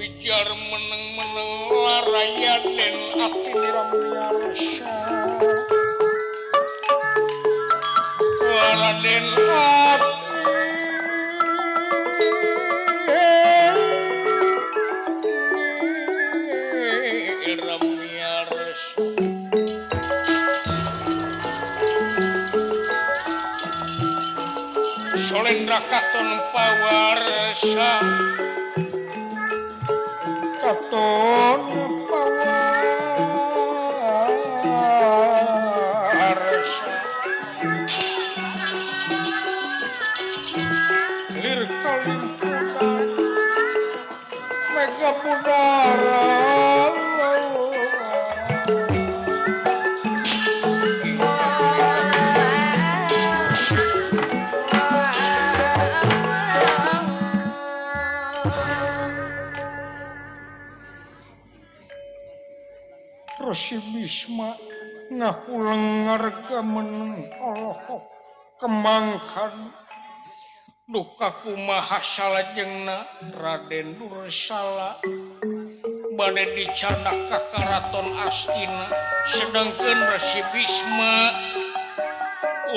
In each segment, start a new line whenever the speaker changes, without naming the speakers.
Wijar meneng-meneng larayanen atine ramyarsa. Laraden ati ramyarsa. Solendra katon pawarsa. Katon pawarsa. Lir kalimpunan mega pudara. Resi Bisma ngahulengar meneng olohok kemangkan duka kumaha salajengna Raden Dursala bade dicanak ka Karaton Astina sedangkeun Resi Bisma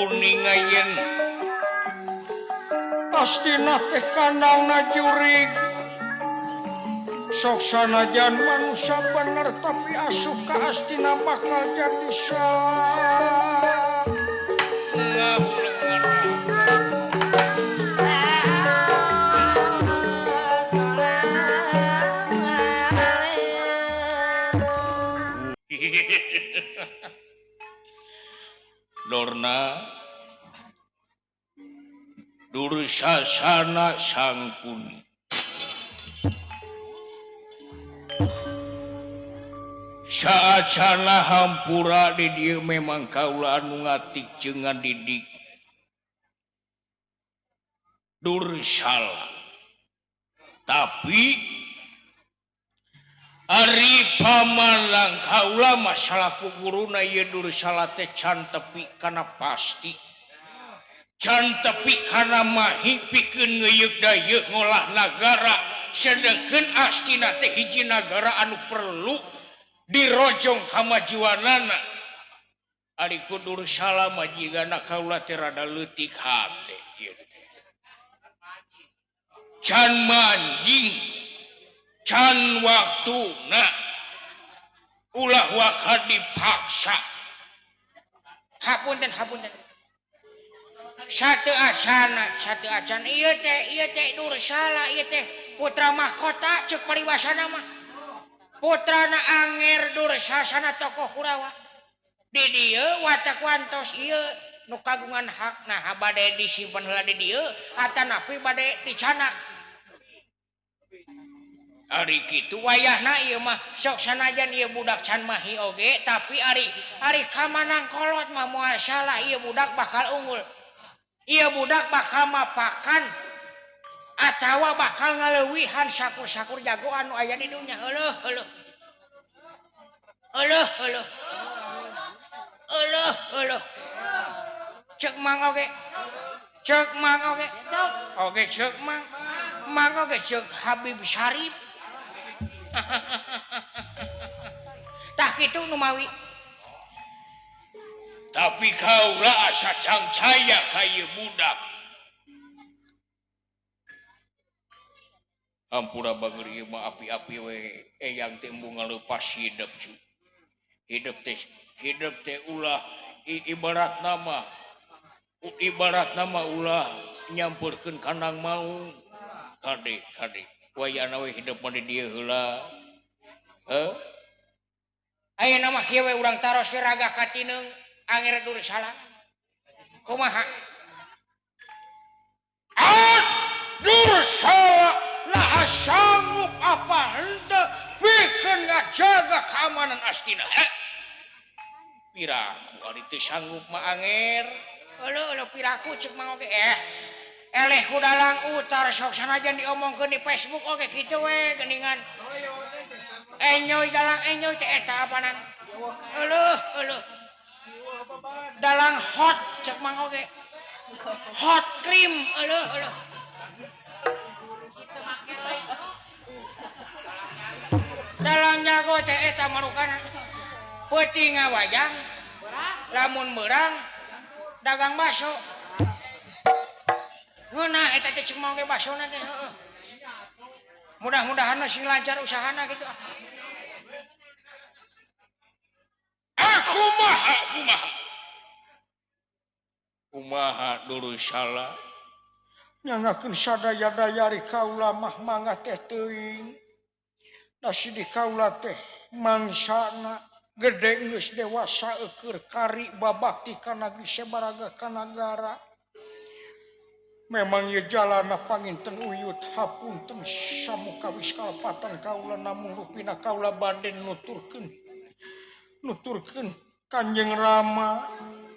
uninga yen Astina teh kandangna jurig. Sok sanajan manusia bener tapi asup ka Astina bakal jadi salah. Dorna Dursasana Sangkuni. Saacana hampura di dieu memang kaula anu ngatik jeung ngadidik Dursala. Tapi ari pamalang kaula masalah ku guruna ieu Dursala teh can tepi kana pasti. Can tepi kana mahi pikeun ngeuyeuk dayeuh ngolah nagara sedengkeun Astina teh hiji nagara anu perlu dirojong kamajuanana. Ari ku Dursala mah jigana kaula teh rada leutik hate ieu teh. Can manjing, can waktuna, ulah waka dipaksa.
Hapunten hapunten. Satu acana, satu acan ieu teh Dursala ieu teh putra mahkota ceuk paribasana mah. Putrana Anger Dursasana tokoh Kurawa. Di dieu watak wantos ieu nu kagungan hak nah bade disimpen heula di dieu atanapi bade dicanak.
Ari kitu
wayahna ieu mah sok sanajan ieu budak can mahi oge tapi ari ari kamanang kolot mah moal salah ieu budak bakal unggul. Ieu budak bakal mapakan atawa bakal ngaleuwihan sakur-sakur jagoan nu aya di dunya. Euleuh euleuh. Euleuh euleuh. Euleuh euleuh. Ceuk mang oge. Ceuk mang oge. Oge ceuk mang. Mang oge ceuk Habib Syarif. Tah kitu nu mawi.
Tapi kaula asa cangcaya ka ieu budak. Hampura bager ieu mah api-api we eyang teh embung ngaleupas hidup cu. Hidup teh ulah ibarat nama ulah nyampurkeun kandang maung. Kade kade wayahna we hidup mah di dieu heula. Heuh.
Ayeuna mah kieu we urang taros we raga katineung Anger Dursala. Kumaha?
Ah, Dursala nah sanggup apa henteu pikeun ngajaga keamanan Astina. Piraku ari teu sanggup mah Anger.
Euleuh euleuh piraku ceuk mang oge eleh ku dalang utar sok sanajan diomongkeun di Facebook oge kitu we geuningan. Enyoy dalang enyoy teh eta apanan. Euleuh euleuh. Dalang hot cek mang oge. Hot cream euleuh euleuh. Dalang jago teh eta marukana. Peuting ngawajang, lamun beurang dagang bakso. Ngeunah eta teh cek mau ge baksona teh heueuh. Mudah-mudahan sing lancar usahana gitu.
Aku maha kumaha. Kumaha Dursala
nyangakeun sadaya-dayari kaula mah mangga teh teuing. Da sidik kaula teh mangsana gede geus dewasa eueur kari babakti ka nagri sabaraga ka nagara. Memang ieu jalana panginten uyut hapunten samukawis kalepatan kaula namung rupina kaula bade nuturkeun Kanjeng Rama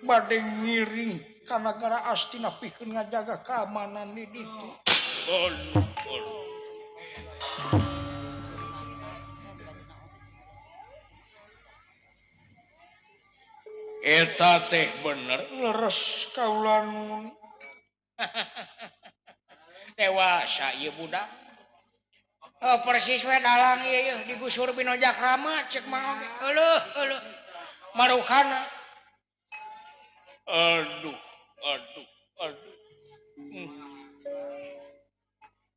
bade ngiring ka nagara Astina pikeun ngajaga keamanan di ditu.
Eta teh bener
leres kaula nun. Dewasa ieu budak. Oh, persis we dalang ieu digusur binojak rama cek mang oge. Euleuh euleuh. Marukana.
Aduh aduh aduh.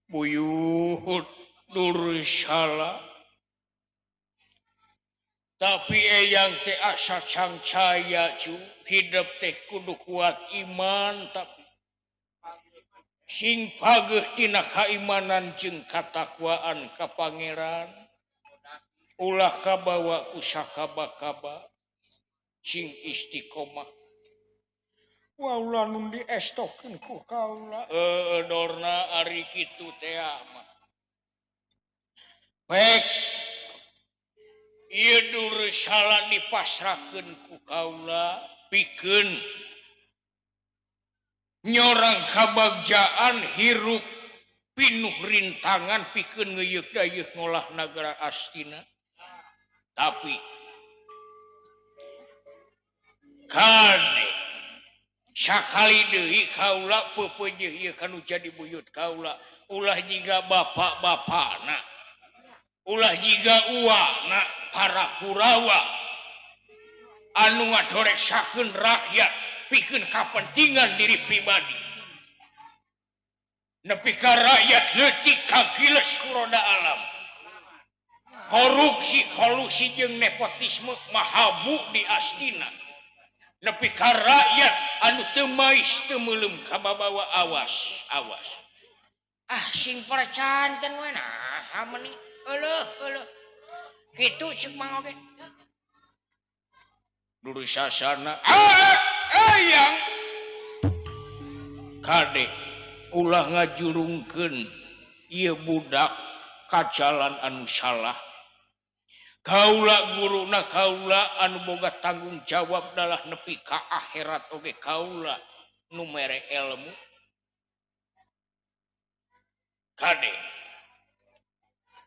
Buyut Dursala. Tapi eyang teh asa cangcaya cu hidup teh kudu kuat iman tapi sing pageuh tina kaimanan jeung katakwaan ka pangeran ulah kabawa ku sakaba-kaba sing istiqomah.
Waula nun diestokeun ku kaula.
Dorna ari kitu teh mah. Baik ieu Dursala dipasrahkeun ku kaula pikeun nyorang kabagjaan hirup pinuh rintangan pikeun ngeuyeuk dayeuh ngolah nagara Astina. Tapi kade sakali deui kaula peupeujeuh ieu kanu jadi buyut kaula ulah jiga bapak-bapana ulah jiga uwana para Kurawa anu ngadoreksakeun rakyat pikeun kapentingan diri pribadi nepi ka rakyat leutik kagiles ku roda alam. Korupsi kolusi jeung nepotisme mahabu di Astina nepi ka rakyat anu teu mais teu meuleum kababawa. Awas awas
ah sing percanten we naha meuni euleuh euleuh kitu cek mang oge.
Dursasana eyang kade ulah ngajurungkeun ieu budak ka jalan anu salah. Kaula guruna kaula anu boga tanggung jawab dalah nepi ka akhirat oge kaula nu mere ilmu. Kade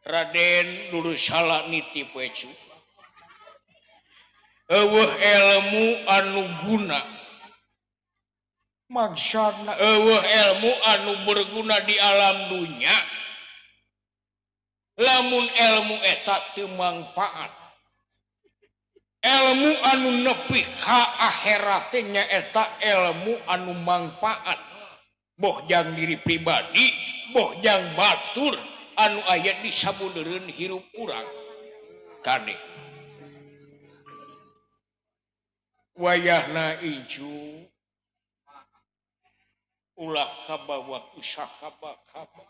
Raden Dursala nitip we cu. Eueuh ilmu anu guna maksudna eueuh ilmu anu berguna di alam dunya lamun ilmu eta teu mangfaat. Ilmu anu nepi ka akhirat teh nyaeta ilmu anu mangfaat boh jang diri pribadi boh jang batur anu aya di sabudeureun hirup urang. Kade wayahna incu ulah kabawa ku sakaba-kaba.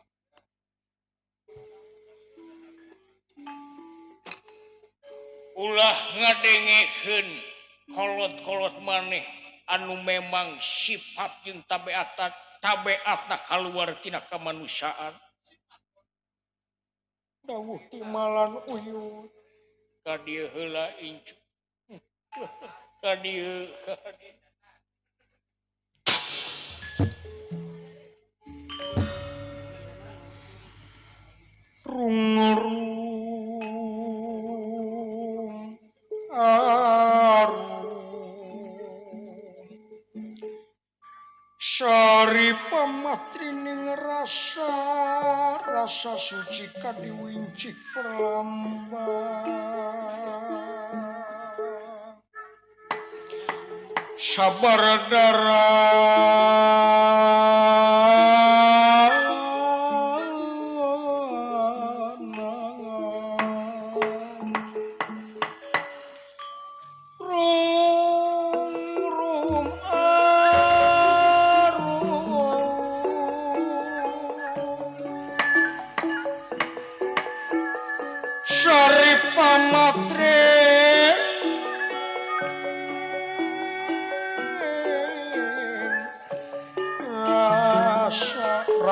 Ulah ngadengekeun kolot-kolot maneh anu memang sifat jeung tabeatna kaluar tina kamanusiaan.
Dawuh timalan uyut
ka dieu heula incu. Ka dieu ka dieu.
Rungrung arum sari pamatrining rasa
Rasa suci kadiwincik perlambang sabar darah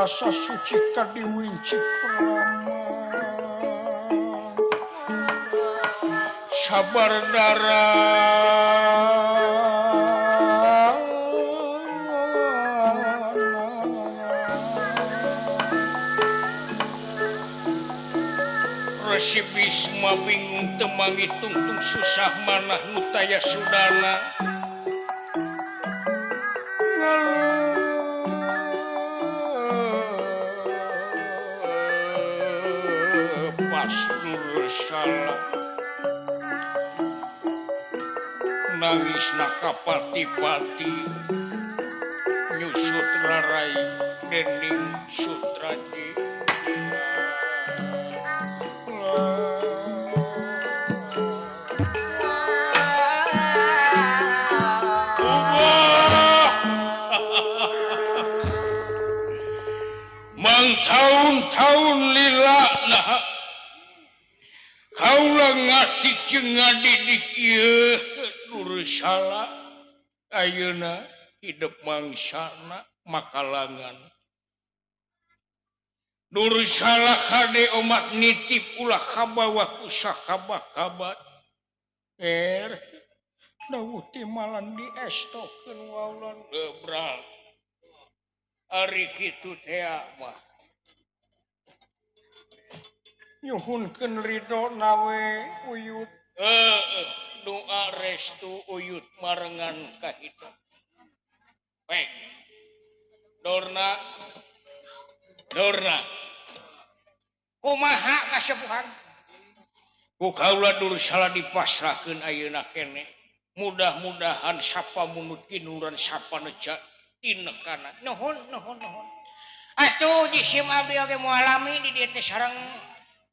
rasa suci kadiwincik perlambang sabar darah Resi Bisma bingung temangi tungtung susah manah nu taya sudana nangis nakapati-pati nyusut rarai dening sutraji mang tahun-tahun lila nah kaula ngatik jeung ngadidik ieu Dursala ayeuna hidup mangsana makalangan Dursala kade omat nitip ulah kabawa ku sakabah-kabat dawuh timalan diestokeun waulan gebrak ari kitu teh mah nyuhunkeun ridho nawe uyut doa restu uyut marengan kahita baik Dorna Dorna
kumaha kasepuhan
ku kaula Dursala dipasrahkeun ayeuna kene mudah-mudahan sapa munut kinuran sapa neja tinekana
nuhun nuhun nuhun atuh jisim abdi oge moal lami di dieu teh sareng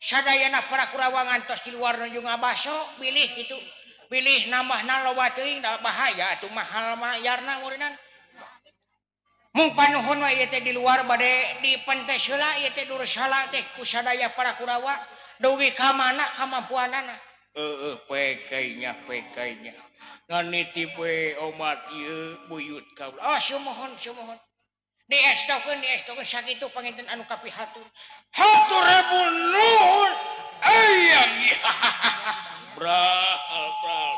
sadayana para Kurawa ngantos di luar nuju ngabaso bilih kitu bilih nambahna loba teuing da bahaya atuh mahal mah yarna meureunnan mung panuhun we ieu teh di luar bade dipentes heula ieu teh Dursala teh ku sadaya para Kurawa dugi ka mana kamampuanana
heueuh pekainya pekainya ngan nitip we omat ieu buyut kaula
oh sumuhun sumuhun diestokeun diestokeun sakitu panginten anu kapihatur
hatur ribu nuhun ayang bral bral bral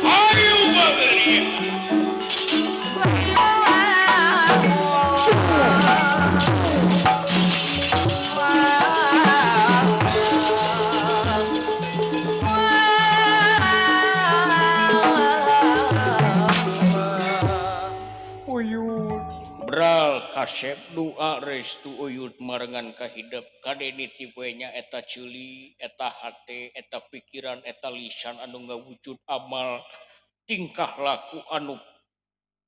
ayo bageri kasep doa restu uyut marengan kahidep kade nitip we nya eta ceuli eta hate eta pikiran eta lisan anu ngawujud amal tingkah laku anu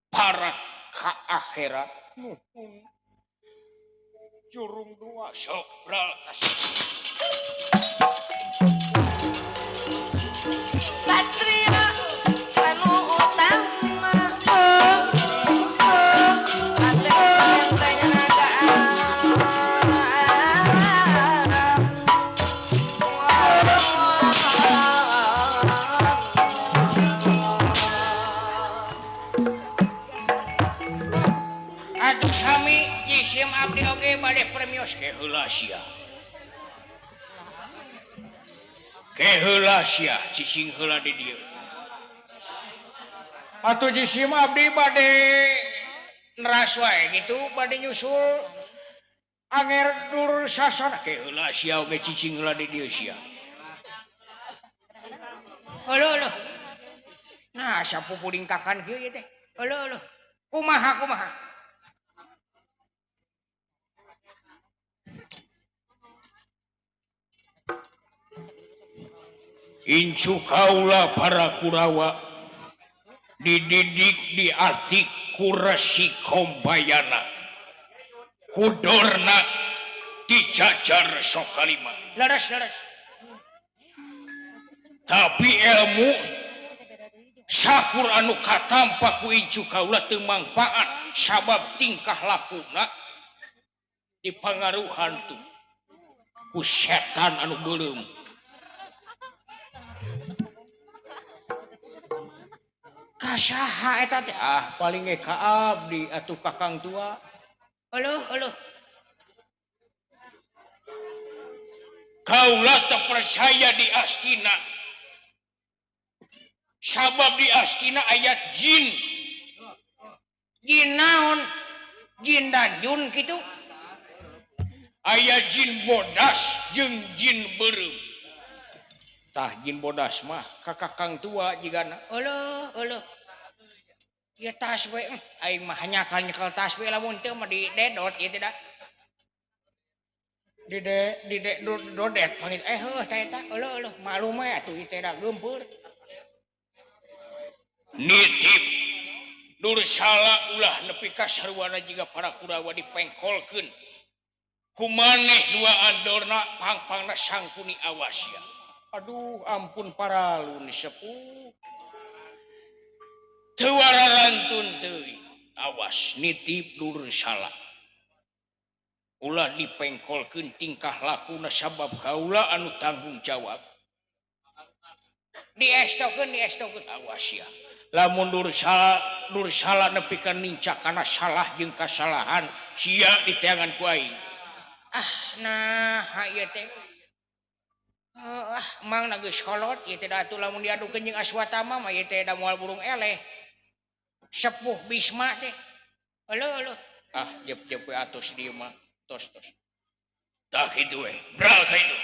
parah ka akhirat nuhun jurung doa sok bral kasep
Satria anu utama
atuh sami jisim abdi oge bade premios
ke heula sia ke heula sia cicing heula di dieu
atuh jisim abdi bade neras wae gitu bade nyusul Anger Dursasana
ke heula sia oge cicing heula di dieu sia.
Heuh leuh. Nah, sapupuringkakan kieu ieu teh. Heuh leuh. Kumaha kumaha?
Incu kaula para Kurawa dididik diarti ku Resi Kombayana kudorna dijajar Sokalima.
Leres leres.
Tapi ilmu sakur anu katampa ku incu kaula teu mangfaat sabab tingkah lakuna dipangaruhan tuh ku setan anu beureum.
Kasaha eta teh?
Ah, paling ge ka abdi atuh kakang tua.
Euleuh euleuh.
Kaula teu percaya di Astina. Sabab di Astina aya jin.
Jin naon? Jin danjun kitu?
Aya jin bodas jeung jin beureum. Tah jin bodas mah ka kakang tua jigana.
Euleuh euleuh. Ieu tas we aing mah nyakan nyekel tas we lamun teu mah didedot ieu teh da. Dide dide dodet pangit heuh tah eta euleuh euleuh malum we atuh ieu teh da geumpeur.
Nitip Dursala ulah nepi ka sarwana jiga para Kurawa dipengkolkeun. Kumaneh dua andorna pangpangna sangkuni awas ya. Aduh ampun paralun sepuh. Teu wararantun teuing. Awas nitip Dursala. Ulah dipengkolkeun tingkah lakuna sabab kaula anu tanggung jawab.
Diestokeun diestokeun
awas ya. Lamun Dursala nepi ka nincak kana salah jeung kasalahan sia diteangan ku aing.
Ah nah ieu teh. Ah mang na geus kolot ieu teh da atuh lamun diadukeun jeung Aswatama mah ieu teh da moal burung eleh. Sepuh Bisma teh. Euleuh euleuh.
Ah jep-jep we atos dieu mah. Tos tos. Tah kitu we. Bral ka itu.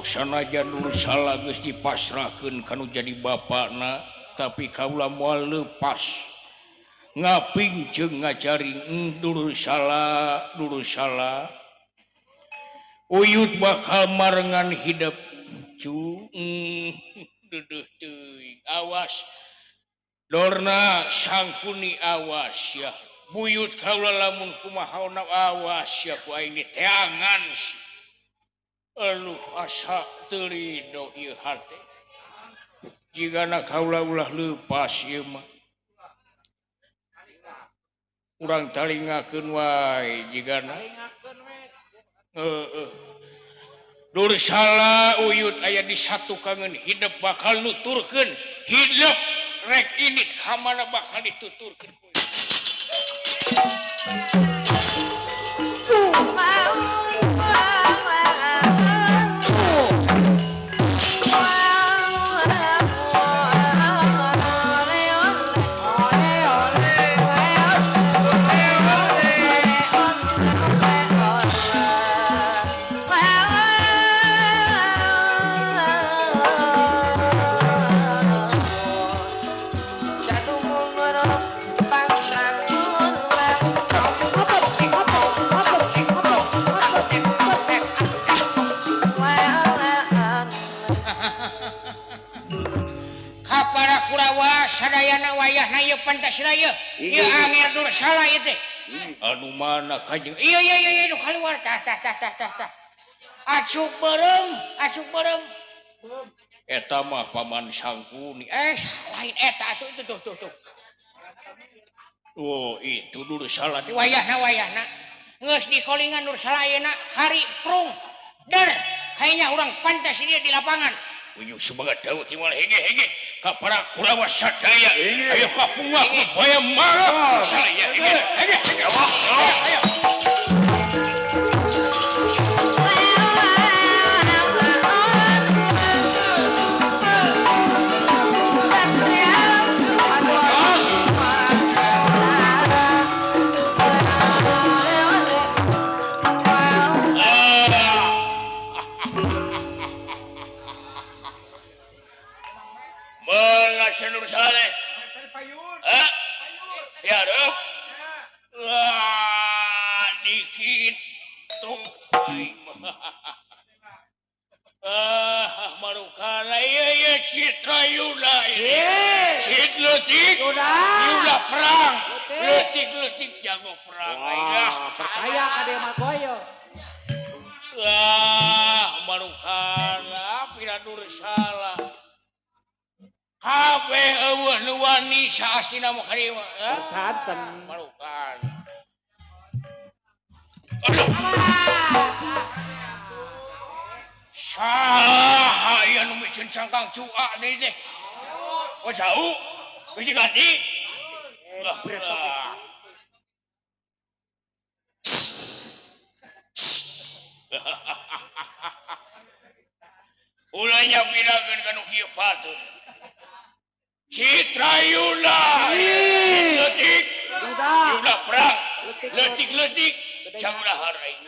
Sanajan Dursala geus dipasrahkeun kanu jadi bapana tapi kaula moal leupas ngaping jeung ngajaring Dursala Dursala uyut bakal marengan hidup cu deudeuh teuing awas Dorna sangkuni awas ya buyut kaula lamun kumaha awas ya ku aing diteangan. Aduh asa teu rido ieu hate. Jigana kaula ulah leupas ieu mah. Urang talingakeun wae jigana. Heeh. Dursala uyut aya di satukangeun hidup bakal nuturkeun hidup rek indit ka mana bakal dituturkeun.
Sadayana wayahna ieu pantasna ieu. Ieu Anger Dursala ieu teh.
Anu mana kanjeng?
Ieu ieu ieu nu kaluar tah tah tah tah tah tah. Acuk beureum, acuk beureum.
Eta mah paman Sangkuni.
Lain eta atuh itu tuh tuh tuh.
Oh, itu Dursala teh.
Wayahna wayahna. Geus dikolingan Dursala ayeuna hari prung. Der, kayaknya urang pantas dia di lapangan.
Uyuh semangat Daud timal hege hege ka para Kurawa sadaya. Ayo ka punga baya marah. Dursala ya hege hege hege. Ayo. Perang letik-letik jago perang.
Wah, percaya ka dia mah koyo.
Wah, marukana pira Dursala. Kabeh eueuh nu wani saastina mah ka dieu mah.
Percanten.
Marukan. Aduh. Saha ieu nu miceun cangkang cua deui teh? Oh, jauh. Geus diganti. Ulahnya pirakeun ka nu kieu patut. Citra Yuna. Leutik. Yuna perang. Leutik-leutik sabaraha aing.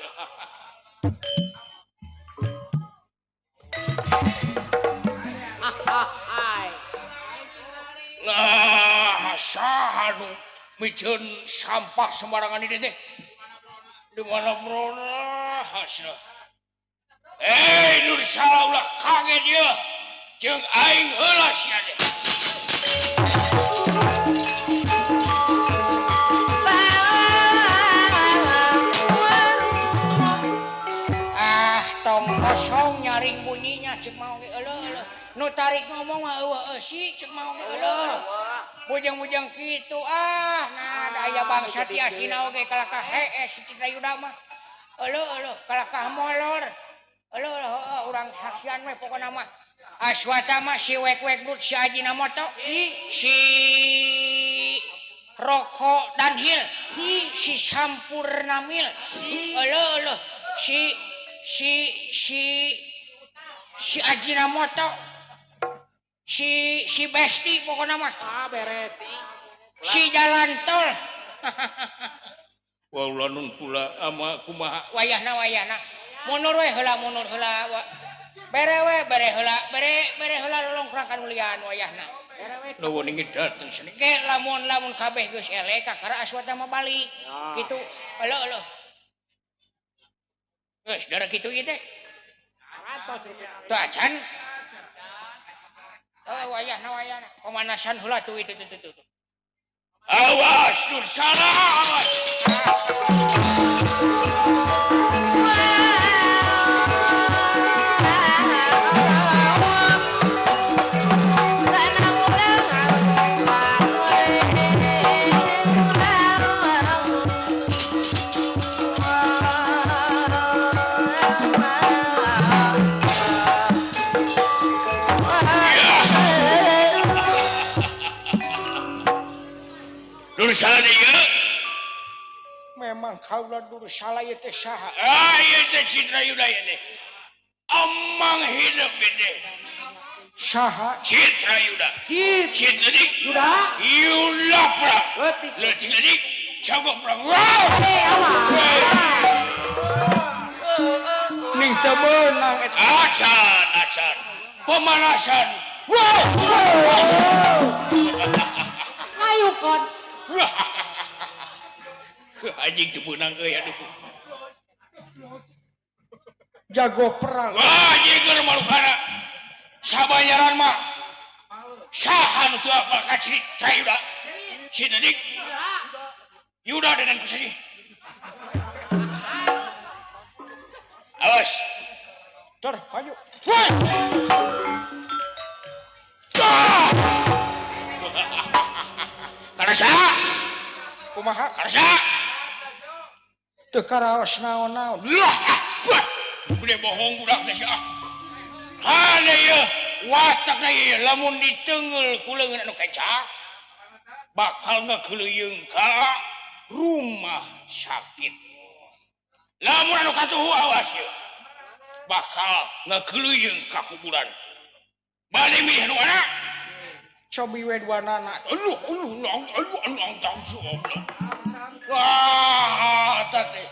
Lah saha nu miceun sampah sembarangan ini teh? Di mana brona hasna. Eh Dursala ulah kaget ieu. Jeung aing heula sia teh.
Ah, tong kosong nyaring bunyinya cek mau ge euleuh. Nu tarik ngomong mah eueuh eusi cek mau ge euleuh. Bujang-bujang kitu ah, nah da aya bangsa ti asina oge kalakah hees si Citra Yuda mah. Euleuh euleuh kalakah molor. Euleuh heueuh urang saksian we pokona mah. Aswatama si wek-wek dut si Ajinomoto, si Roko Danhil, si Sampurnamil, si euleuh euleuh si si si si Ajinomoto, si si Besti pokona mah.
Ah, beres.
Si jalan tol.
Wah, ulah pula ama kumaha.
Wayahna wayahna. Mundur we heula mundur heula. Bere we bere heula, bere bere heula lolongkrang kanulian wayahna.
Lamun ingin dateng sini.
Ge lamun lamun kabeh geus eleh kakara Aswatama balik. Kitu. Euleuh euleuh. Geus darah kitu ieu teh. Tuh acan. Oh, wayahna wayahna. Pemanasan heula tuh itu tuh tuh.
Awas Dursala, awas. Dursala ieu
memang kaula Dursala ieu teh saha?
Ah, ieu teh Citra Yuda ieu teh. Amang hidup ieu teh.
Saha?
Citra Yuda. Cit leutik
Yuda.
Yuda perang. Leutik leutik jago perang. Wow.
Ning teu meunang eta.
Acan, acan. Pemanasan. Wow.
Ayo kon.
Anjing teu meunang euy aduh.
Jago perang.
Wah, anjing keur marukana. Sabanyaran mah. Saha nu teu apal ka Citra Yuda? Si Dedik. Yuda dengan kusasi. Awas.
Tor, maju. Woi.
Karasa.
Kumaha?
Karasa.
Teu karaos naon-naon.
Lah, gede bohong budak teh sia. Hane ieu watakna ieu lamun diteunggeul ku leungeun anu kenca bakal ngakeuleuyeung ka rumah sakit. Lamun anu katuhu awas ieu bakal ngakeuleuyeung ka kuburan. Bade milih nu mana?
Cobi we duanana.
Aduh, aduh, nang, aduh, nang tangsu Allah. Wah, eta teh.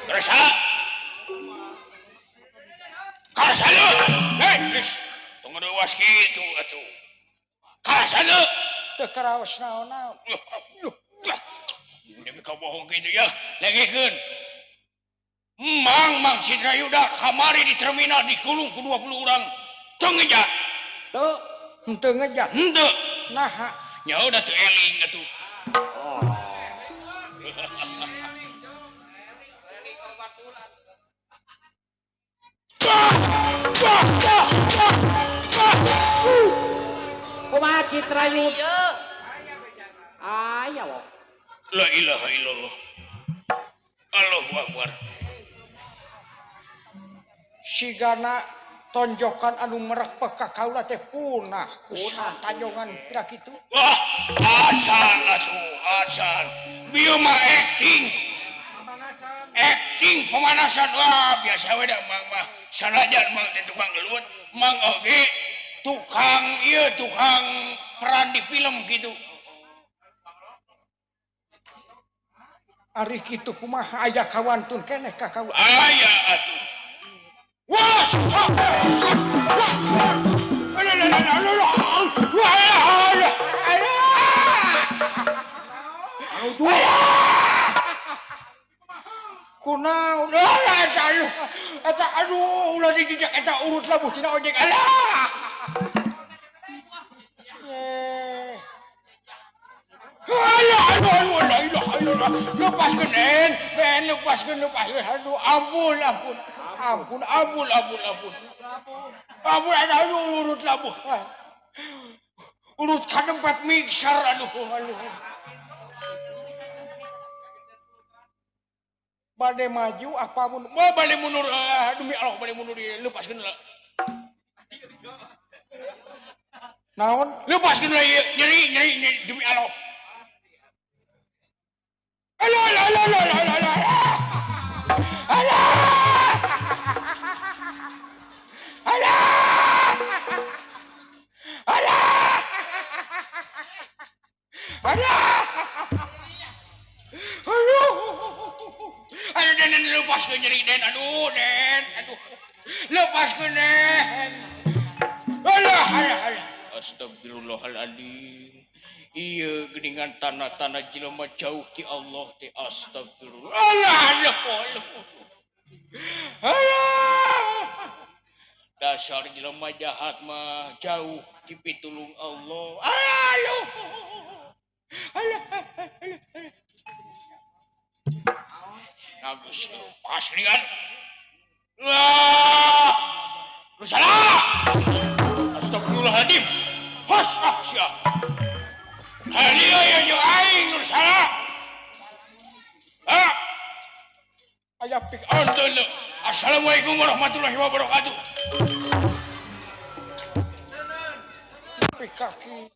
Karasa. Karasa lu. Hei, geus. Tong dewas kitu atuh. Karasa lu.
Teu karaos naon-naon.
Demi kau bohong gitu ya. Lengikeun. Mang Mang Citra Yuda kamari di terminal dikulung ku 20 orang. Teu ngeja.
Teu.
Henteu ngeja.
Henteu.
Naha.
Nya udah teu eling atuh.
Oh. Kumaha Citra Yuda? Aya wo.
La ilaha illallah. Allahu akbar.
Sigana tonjokan anu merekpek ka kaula teh punah ku satanjongan pira kitu.
Wah, acan atuh, acan. Bieu mah acting. Acting pemanasan. Wah, biasa we da Mang mah. Sanajan Mang teh tukang gelut, Mang oge tukang ieu tukang peran di film gitu.
Ari kitu kumaha aya kawantun keneh ka kaula.
Aya atuh. Wah,
kunaon eta eta aduh ulah dijejak eta urut labuh tina ojek alah.
Alah, aduh, aduh, la ilaha illallah. Lepaskeun, En. Ben, lepaskeun, lepaskeun. Aduh, ampun, ampun. Ampun, ampun, ampun, ampun. Ampun, aduh, urut labuh. Urut ka tempat mixer, aduh, aduh.
Bade maju apa mun?
Mau bade mundur, demi Allah bade mundur, lepaskeun lah.
Naon?
Lepaskeun lah, nyeri, nyeri, nyeri, demi Allah. Alah, alah, alah, alah, alah, alah. Alah. Alah. Alah. Alah. Aduh. Aduh, Den, Den, lepaskeun nyeri, Den. Aduh, Den. Aduh. Lepaskeun, Den. Alah, alah, alah. Astagfirullahaladzim. Iya geningan tanah-tanah jelema jauh ti Allah ti astagfirullah. Alah, alah, alah. Alah. Dasar jelema jahat mah jauh ti pitulung Allah. Alah, alah. Alah, alah, alah. Nagus lepas geningan. Wah. Lu salah. Astagfirullahaladzim. Hos ah sia. Hadiah yang jeung aing nu salah. Ah.
Aya pik
Aduh. Assalamualaikum warahmatullahi wabarakatuh.
Pik kaki.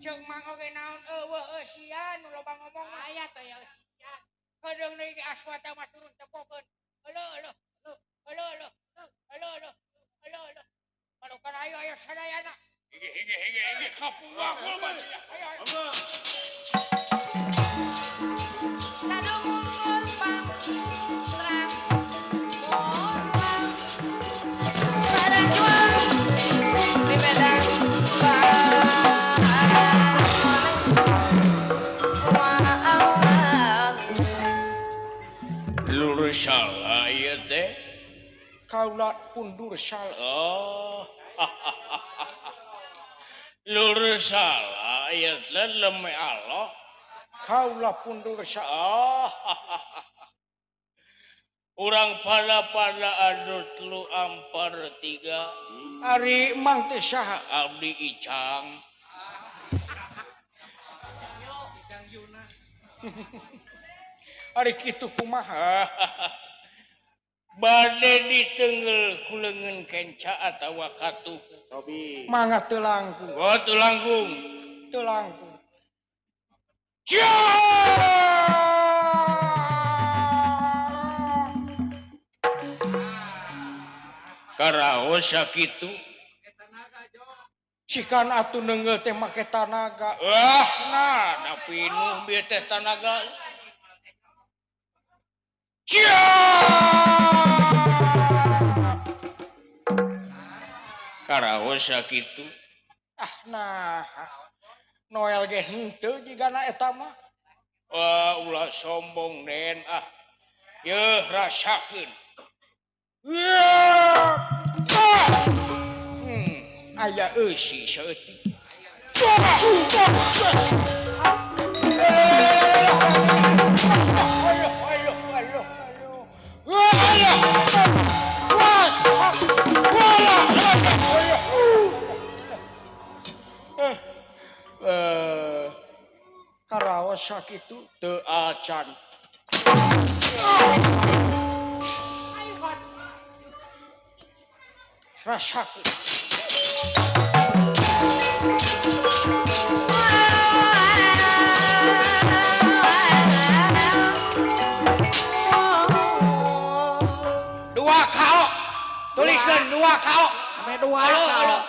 Ceuk Mang oge naon eueuh eusian nu loba ngomong
Aya teh ya eusian.
Kadang deui aswata mah turun tepokeun. Heuh heuh heuh heuh heuh heuh heuh heuh. Padukan ayo ayo sadayana.
Hige hige hige hige kapuak mah.
Ayo ayo.
Sadumur pang terang berjuang di medan
Dursala ieu teh. Kaula pun Dursala. Oh. Dursala ieu teh leme Allah. Kaula pun Dursala. Oh. Urang pada-pada adu telu ampar tiga. Ari mang teh saha? Abdi Icang. Ari kitu kumaha? Bade ditenggel ku leungeun kenca atawa katuh. Mangga teu langkung. Oh, teu langkung. Teu langkung. Karaos sakitu. Cikan atuh nenggel teh make tanaga. Wah, nah, da pinuh bieu teh tanaga. Karaos sakitu. Ah, nah. Noel ge henteu jigana eta mah. Wah, ulah sombong Den ah. Yeuh rasakeun. Aya eusi saeutik. Karaos sakitu teu acan. Rasakeun. Dua KO. Tuliskeun dua KO.
Ame dua KO.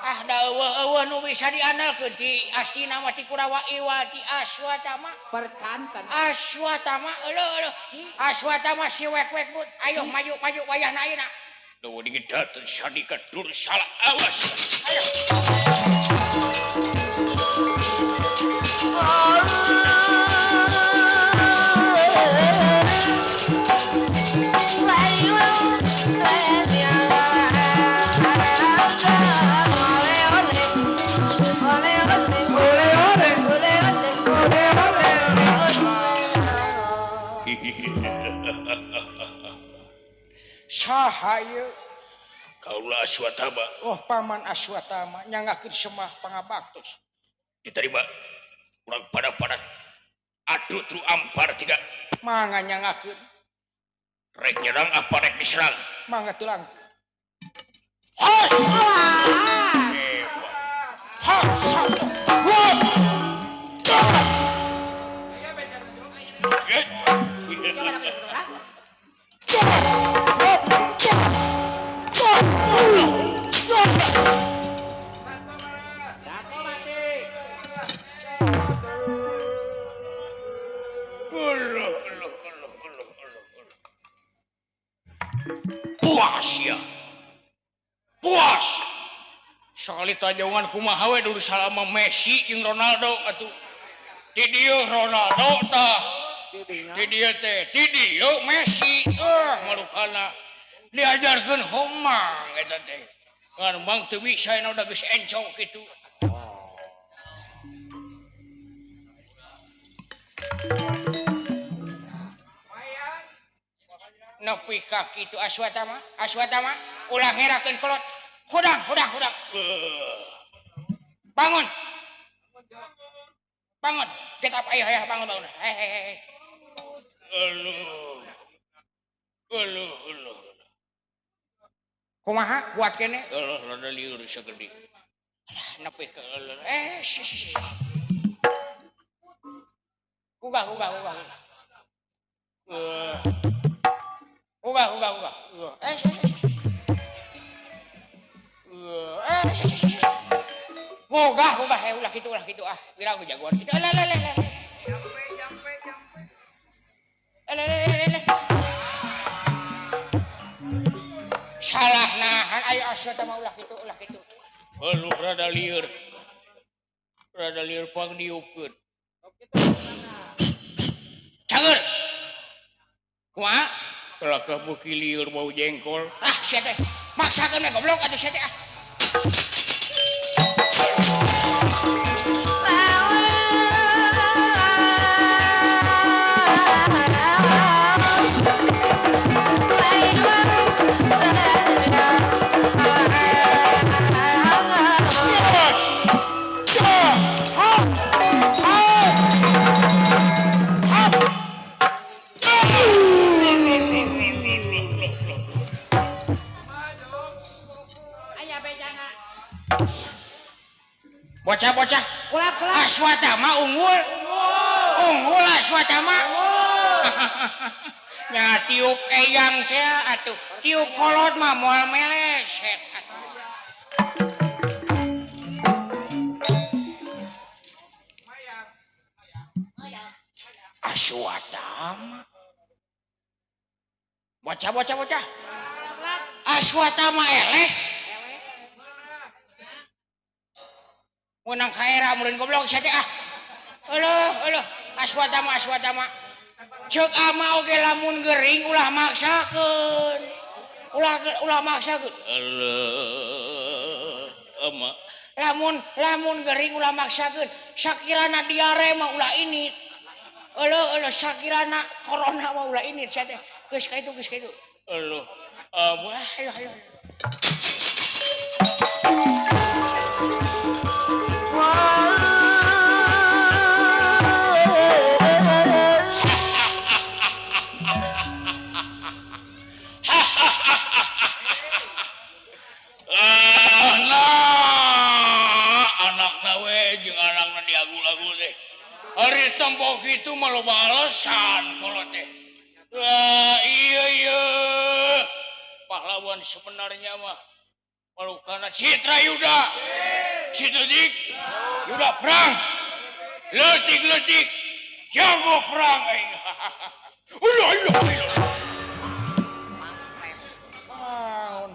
Ah da eueuh nu bisa diandalkeun ti Astina mah ti Kurawa Iwa ti Aswatama.
Percanten.
Aswatama euleuh euleuh. Aswatama si wek-wek but. Ayo maju maju wayahna ayeuna.
Duh digedatkeun sadika Dursala awas.
Ayo. Saha ieu?
Kaula Aswatama.
Oh, paman Aswatama nyangakeun semah pangabaktos.
Diterima. Urang pada-pada adu tru ampar tiga.
Mangga nyangakeun.
Rek nyerang apa rek diserang?
Mangga tulang. Hos! Hos!
Puas ya. Puas. Sekali tajawan kumaha we dulu salama Messi jeung Ronaldo atuh. Ti dieu Ronaldo tah. Ti dieu teh, ti dieu Messi. Marukana diajarkeun homang eta teh. Ngan bang teu bisa udah geus encok kitu. Nepi ka kitu Aswatama, Aswatama ulah ngerakeun kolot. Hudang, hudang, hudang. Bangun. Bangun. Get up, ayo, ayo, bangun, bangun. Hei, hei, hei. Aduh. Aduh, aduh. Kumaha kuat kene? Aduh, rada lieur sagede. Alah, nepi ka aduh. Gugah, gugah, gugah. Gugah, gugah, gugah. Gugah, gugah, ulah kitu ah. Wira aku jagoan kitu. Alah, alah, alah. Jampe, jampe. Alah, alah, alah. Salah nahan ayo Aswatama ulah kitu, ulah kitu. Aduh, rada lieur. Rada lieur pang diukeun. Cager. Kumaha? Kalakah beuki lieur bau jengkol.
Ah sia teh maksakeun we goblok atuh sia teh ah.
Aya bejana.
Bocah-bocah
Kulap-kulap.
Aswatama unggul. Unggul Aswatama. Nya tiup eyang teh atuh. Tiup kolot mah moal meleset atuh. Aswatama. Bocah-bocah bocah. Aswatama eleh. Menang kaera meureun goblok sia teh ah. Euleuh euleuh Aswatama Aswatama. Ceuk ama oge lamun gering ulah maksakeun. Ulah ulah maksakeun.
Euleuh ama.
Lamun lamun gering ulah maksakeun. Sakirana diare mah ulah ini. Euleuh euleuh sakirana corona mah ulah ini sia teh. Geus ka itu geus ka itu.
Euleuh ama.
Ayo ayo.
Hari tembok itu mah loba alasan kalau teh. Wah, iya iya. Pahlawan sebenarnya mah Malukana Citra Yuda. Citra Dik. Yuda perang. Letik-letik. Jago perang. Ulah ulah ulah.
Naon?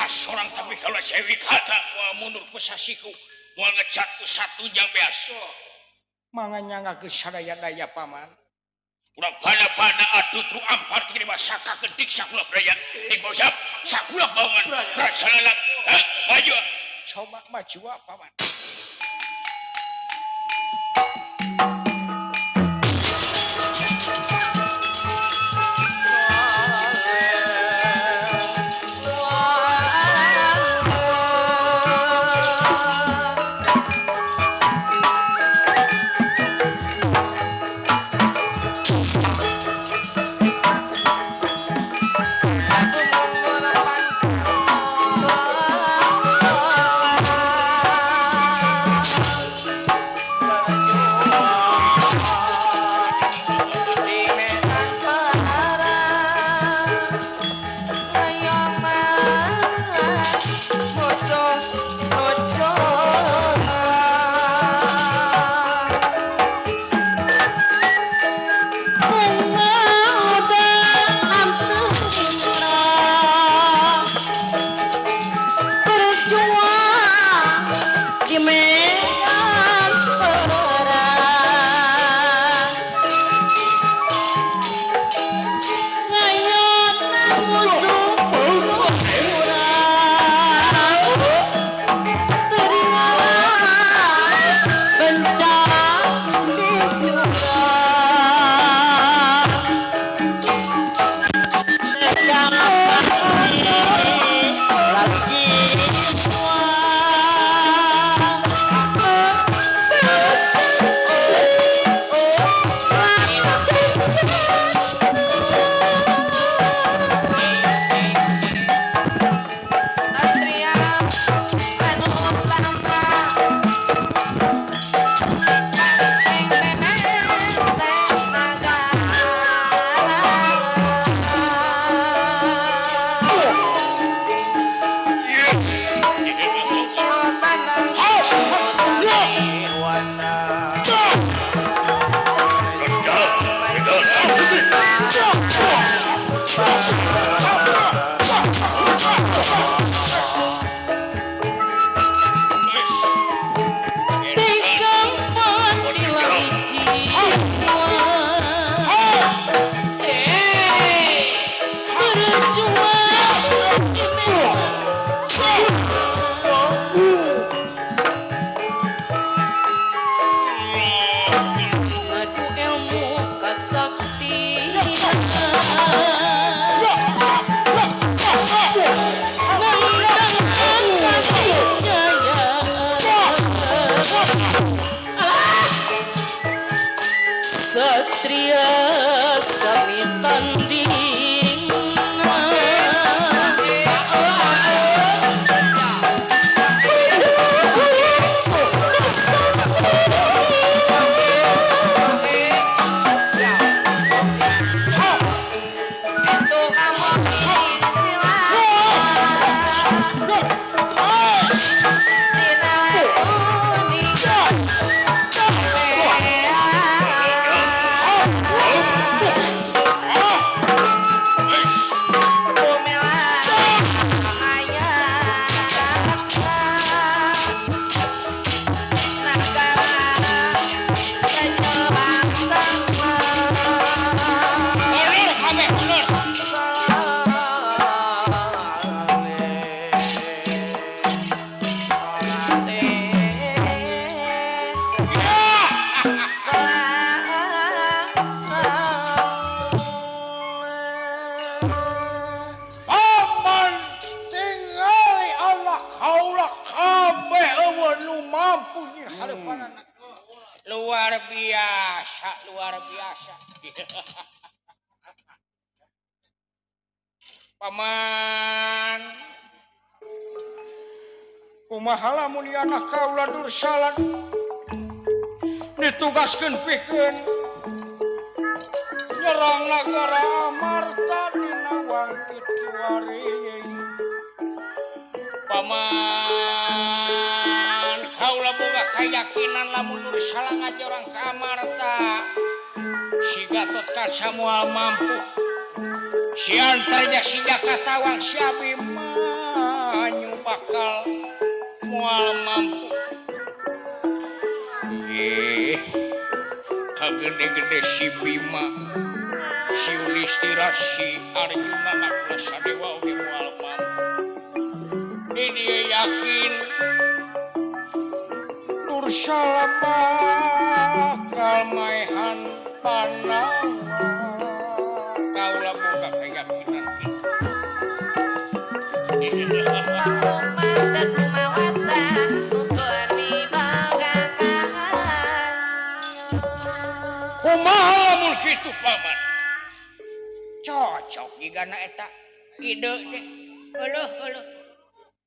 Kasorang tapi kalau saya kata moal mundur ku sasiku moal ngecat ku satu jang beas
manganya geus sadaya-daya paman
urang pada-pada atuh tru ampar ti masaka ketik sakula braya ting bosap sakula baungan prasalana ha maju
coba maju paman.
Satria sami tandingna
Luar biasa, luar biasa. Paman, kumaha lamun ieu anak kaula Dursala ditugaskeun pikeun nyerang nagara Amarta dina wangkit kiwari. Paman, kaula boga kayakinan lamun Dursala ngajorang ka Amarta si Gatotkaca moal mampu. Si Antarja si Jakatawang si Abimanyu bakal moal mampu. Nggih, kagede-gede si Bima, si Yudhistira, si Arjuna, Nakula, Sadewa oge moal mampu. Di dieu yakin Dursala bakal maehan Pandawa. Kaula boga keyakinan kitu. Kumaha lamun kitu paman? Cocok jigana eta ide teh. Euleuh euleuh.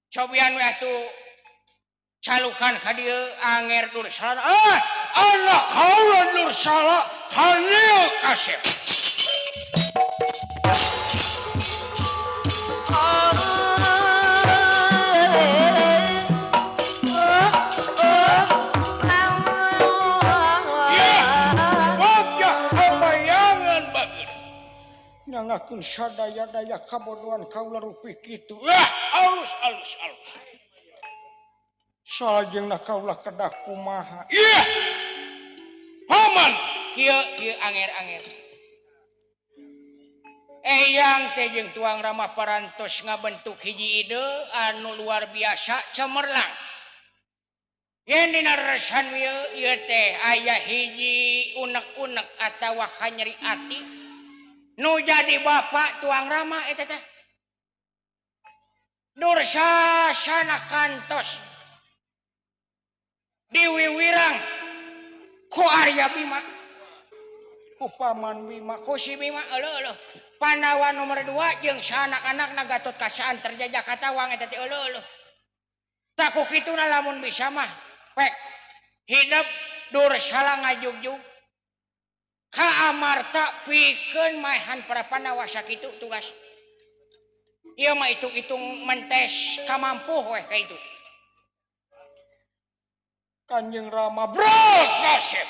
Cobian we atuh calukan ka dieu Anger Dursala. Ah, anak kaula Dursala hanil kasep. Nyangakeun sadaya-daya kabodohan kaula rupi kitu. Wah, alus alus alus. Salajengna kaula kedah kumaha? Ieu. Paman, kieu kieu anger-anger. Eyang teh jeung Tuang Rama parantos ngabentuk hiji ide anu luar biasa cemerlang. Yen dina resan ieu ieu teh aya hiji unek-unek atawa kanyeri ati nu jadi bapak Tuang Rama eta teh. Dursasana kantos diwiwirang ku Arya Bima, ku Paman Bima, ku si Bima euleuh euleuh. Pandawa nomor 2 jeung sanak-anakna Gatotkaca Antarja Katawang eta teh euleuh euleuh. Tah ku kituna lamun bisa mah pek hidup Dursala ngajugjug ka Amarta pikeun maehan para Pandawa sakitu tugas. Ieu mah hitung-hitung mentes kamampuh weh ka itu. Kanjeng Rama bro kasep.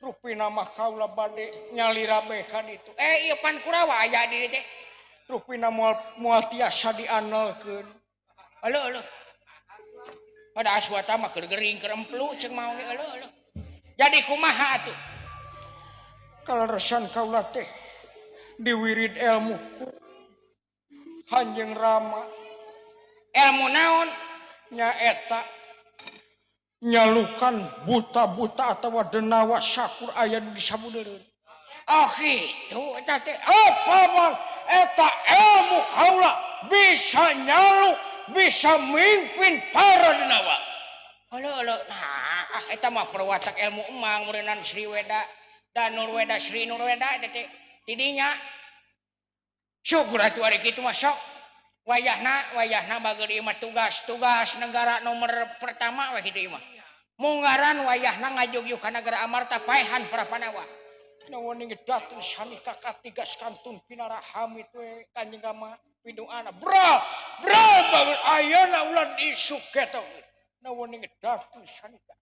Rupina mah kaula bade nyalira bae ka ditu.
Ieu pan Kurawa aya di dieu teh.
Rupina moal tiasa dianelkeun.
Euleuh euleuh. Pada aswata mah keur gering keur emplu ceuk maung ge euleuh euleuh. Jadi kumaha atuh?
Kaleresan kaula teh diwirid ilmu ku Kanjeng Rama.
Ilmu naon?
Nyaeta nyalukan buta-buta atawa denawa sakur aya di sabudeureun.
Oh kitu eta teh.
Oh paman, eta ilmu kaula bisa nyaluk, bisa mimpin para denawa.
Euleuh euleuh. Nah, eta mah perwatak ilmu emang meureunnan Sri Weda dan Nurweda Sri Nurweda eta teh tidinya. Syukur atuh ari kitu mah sok. Wayahna wayahna bageul ieu mah tugas-tugas negara nomor pertama we kitu ieu mah. Munggaran wayahna ngajugjug ka nagara Amarta paehan para Pandawa.
Naon dateng sanika katigas kantun pinarahamit we Kanjeng Rama piduana. Bro, bro bageul ayeuna ulah isuk eta. Naon dateng sanika.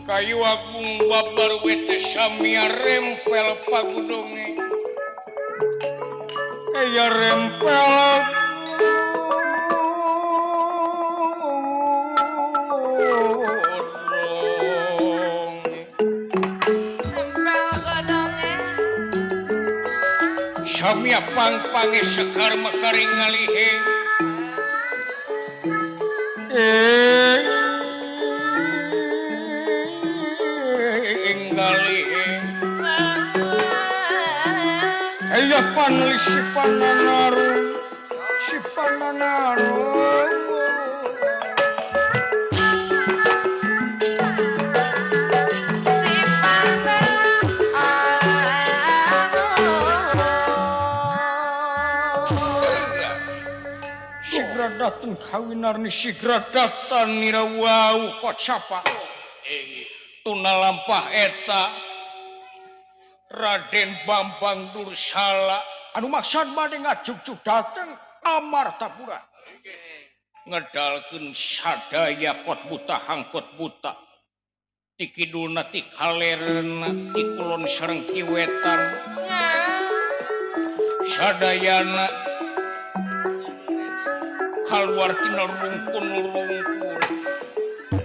Kayu agung babar wete samia rempel pagudonge. Aya rempel godong. Samia pang-pange sekar mekaring ngalihe. Aya panli si pananaru, si pananaru.
Si pananaru.
Sigra dateng kawinarni sigra datang nira wau kok sapa. Tuna lampah eta Raden Bambang Dursala anu maksad bade ngajugjug dateng Amartapura ngedalkeun sadaya kot buta hangkot buta ti kidulna ti kalerna ti kulon sareng ti wetan sadayana kaluar tina rungkun-rungkun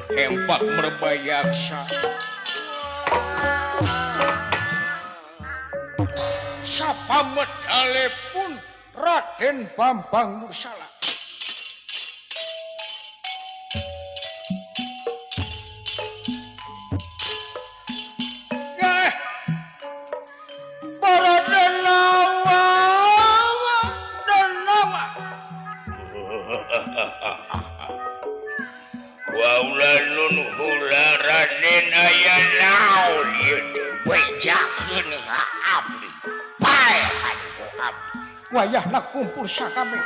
hempak merbayaksa. Sapa medale pun Raden Bambang Dursala. Para denawa denawa.
Waula nun hula Raden aya naon ieu teh bejakeun ka abdi. Paehan ku abdi.
Wayahna kumpul sakabeh.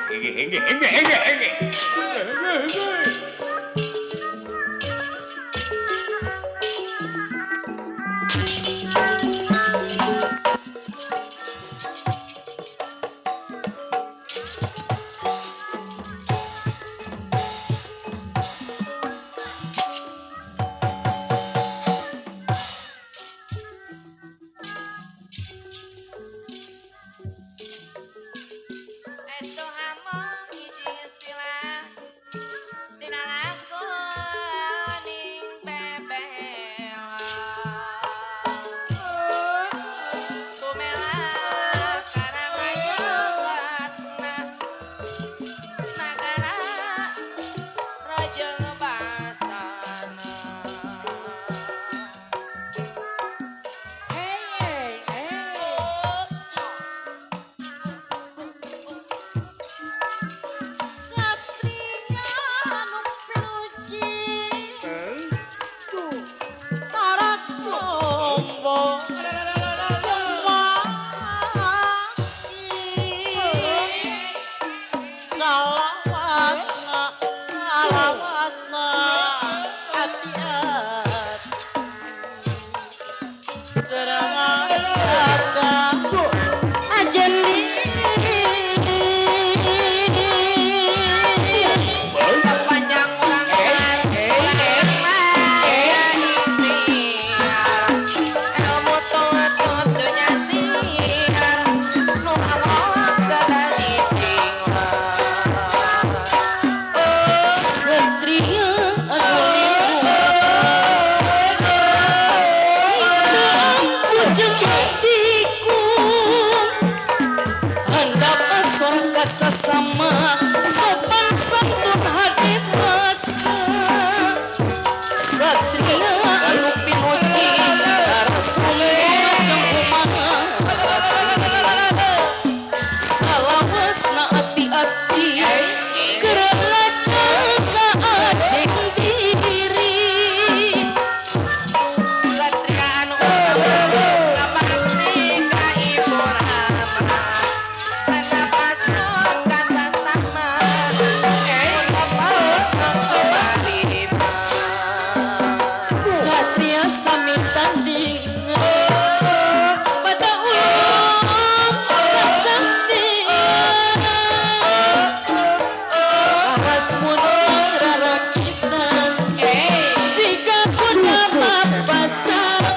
Esto hamong hiji sila dina.
Salawasna salawasna hati-hati
Panjang urang ikhtiar ilmu tutut dunya siar nu awak kada disinglar.
Satria anu jengtiku handap asor kasasama sopan santun hade basa. Satria anu pimoci rasul jeung kumaha salawasna ati-ati keur ngajaga ajeng diri.
Satria anu ngabakti ka ibu rama handap asor kasasama nu tepang
Satria sami tanding pada ulung kasaktian aras muntung rarakitan siga kuda papasangan.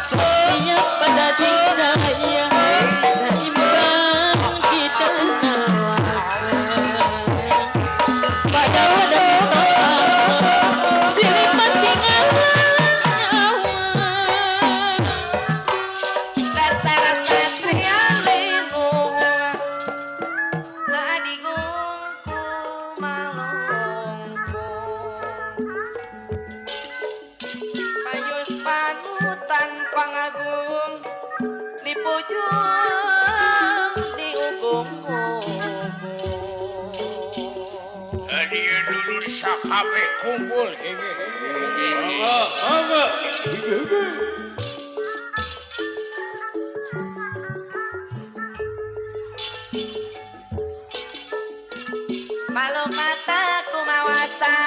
Satria pada dijaya saimbang kita pada pada silih pentingan nyawa.
Dasar satria lindung teu adigungku malungkung payus panutan pangagung dipujung diugung-ugung.
Tadi dulur sakabeh kumpul.
Malu mata kumawasa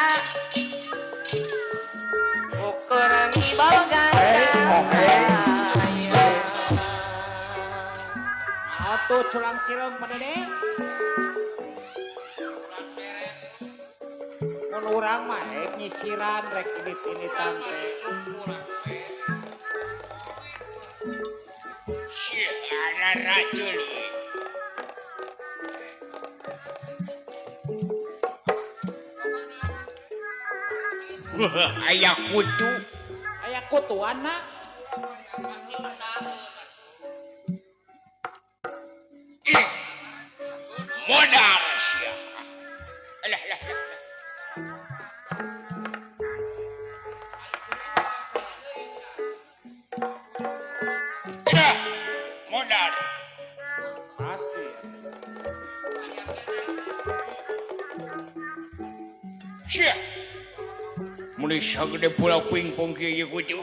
ukur miboga
Atuh culang cilong pada deh. Mun urang mah rek nyisiran rek init-initan teh.
Syekh ana racun. Aya kutu.
Aya kutuan na.
Ih, modar sia. Alah lah lah. Dah, modar.
Pasti.
Sia. Muni sagede bola pingpong kieu ieu kutu.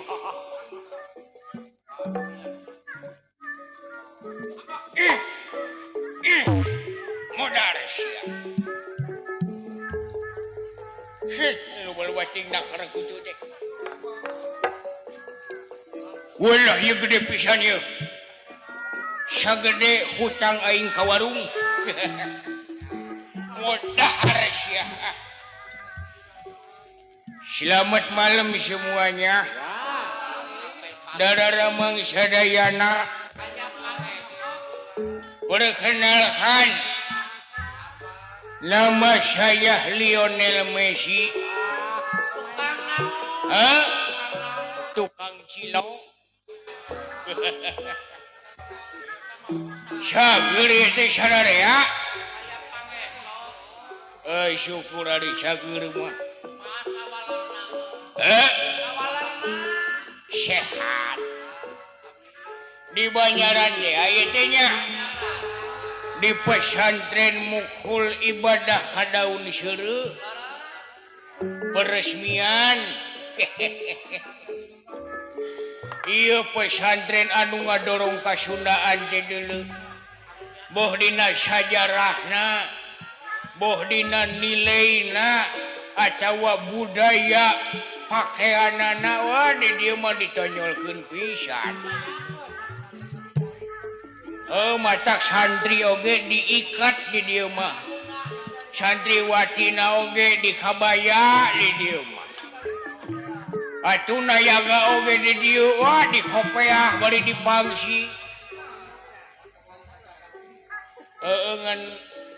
Ih. Ih. Modar sia. Shit, loba-loba ting nakar kutu teh. Walah ieu gede pisan ieu. Sagede hutang aing ka warung. Modar sia. Selamat malam semuanya. Dararamang sadayana. Perkenalkan, nama saya Lionel Messi. Hah? Tukang cilok. Sageur teh sararea. Eh syukur ari sageur mah. Sehat. Di Banjaran teh aya teh nya. Di pesantren Mukul Ibadah Kadaun Seureuh. Peresmian. Ieu pesantren anu ngadorong kasundaan teh deuleu. Boh dina sajarahna, boh dina nilaina atawa budaya pakaianana wah di dieu mah ditonyolkeun pisan. Matak santri oge diikat di dieu mah. Santriwatina oge dikabaya di dieu mah. Atuh nayaga oge di dieu wah dikopeah bari dipangsi. Ngan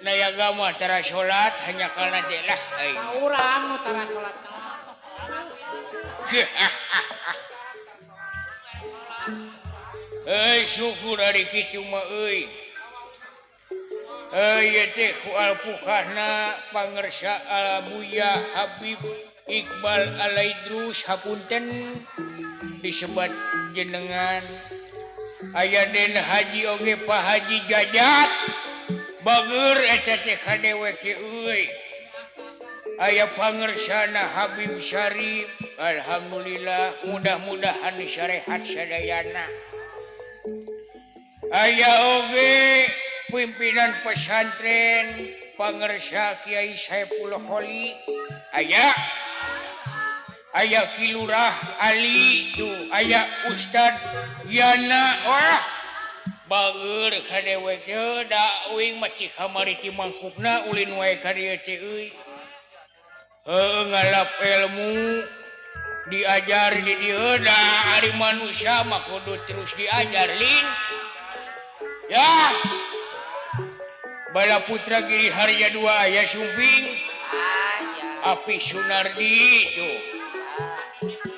nayaga mah tara salat hanya kana teh lah euy.
Ka urang nu tara salat.
Euy syukur ari kitu mah euy. Euy ieu teh ku alpukahna pangersa Buya Habib Iqbal Alaidrus hapunten disebat jenengan. Aya Den Haji oge Pak Haji Jajat bager eta teh ka dewek euy. Aya pangersana Habib Syarif alhamdulillah mudah-mudahan sarehat sadayana. Aya oge pimpinan pesantren pangersa Kiai Saiful Kholi aya aya Ki Lurah Ali tuh aya Ustad Yana wah bager ka dewek teh da uing mah cik kamari ti mangkukna ulin wae ka dieu teh euy. Heuh ngalap ilmu diajar di dieu da ari manusia mah kudu terus diajar lin. Ya. Bala Putra Giri Harja 2 aya Sumping. Api Sunardi tuh.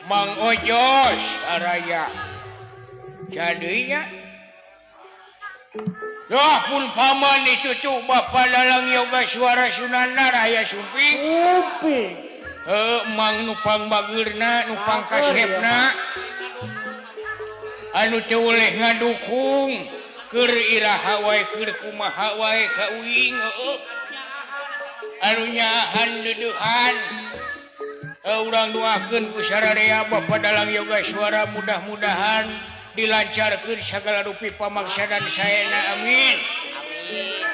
Mang Ojos araya. Jadinya Loh pun paman itu tuh Bapak Dalang Yoga Suara Sunanar aya Sumping.
Sumping.
Mang nupang bageurna, nupang kasepna. Anu teu boleh ngadukung. Keur iraha wae keur kumaha wae ka uing heueuh. Anu nyaahan deudeuhan. Urang doakeun ku sararea Bapak Dalang Yoga Suara mudah-mudahan dilancarkeun sagala rupi pamaksadan saena amin.
Amin.